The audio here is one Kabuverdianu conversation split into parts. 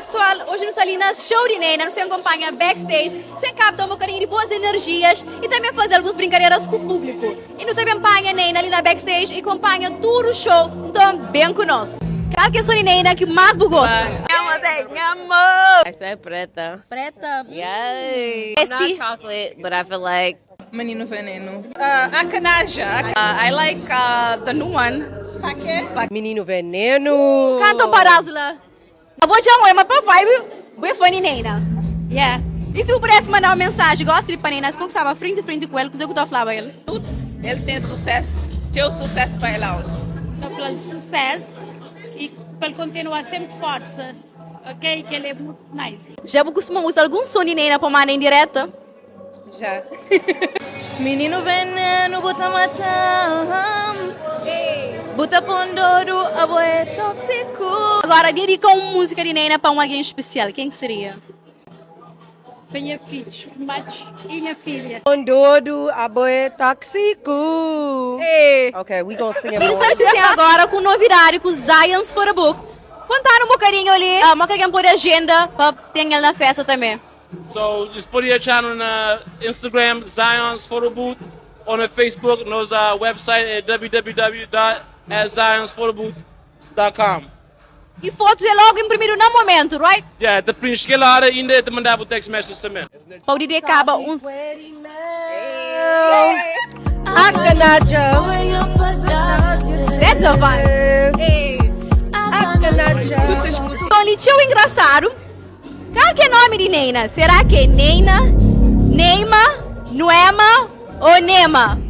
Pessoal, hoje nos ali na show de Neyna, nos acompanha backstage, sem captar um bocadinho de boas energias e também fazer algumas brincadeiras com o público. E no também acompanha Neyna ali na backstage e acompanha todo o show, então bem conosco. Qual que é a sua Neyna que mais gosta? I said preta. Preta. Yay. Esse. Not chocolate, but I feel like Menino Veneno. Akanaja. I like the new one. Menino Veneno. Canta para lá. Bom dia, mas para vibe, bem funny Neyna. Yeah. E se eu pudesse mandar uma mensagem, gosta de para Neyna, se estava frente a frente com ele, que eu falava ele? Ele tem sucesso. Teu sucesso para ele hoje. Estou falando de sucesso e para ele continuar sempre força, ok? Que ele é muito nice. Já vou costuma usar algum som de Neyna para mandar em direta? Já. Menino Veneno, bota matar. Bota pondouro, abo é tóxico. Agora, dedica uma música de Neyna para um alguém especial, quem que seria? Tenho filhos, machos e minha filha. Condodo, abo é tóxico. Okay, we gonna sing it E more. só assim agora com novidade com Zion's Photobook. Contar um bocadinho ali, ah, mas quem pôr agenda para ter ele na festa também. So just put your channel on Instagram, Zion's Photo Booth, on the Facebook, and those website at www.zionsphotobooth.com. E fotos é logo imprimido no momento, right? Yeah, the preencher lá ainda te mandava o text message também. Para o DJ acaba um. Akanaja. That's a vibe. Akanaja. Então, ali tinha um engraçado. Qual que é o nome de Neyna? Será que é Neyna, Neima, Noema ou Nema?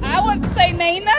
I would say Neyna.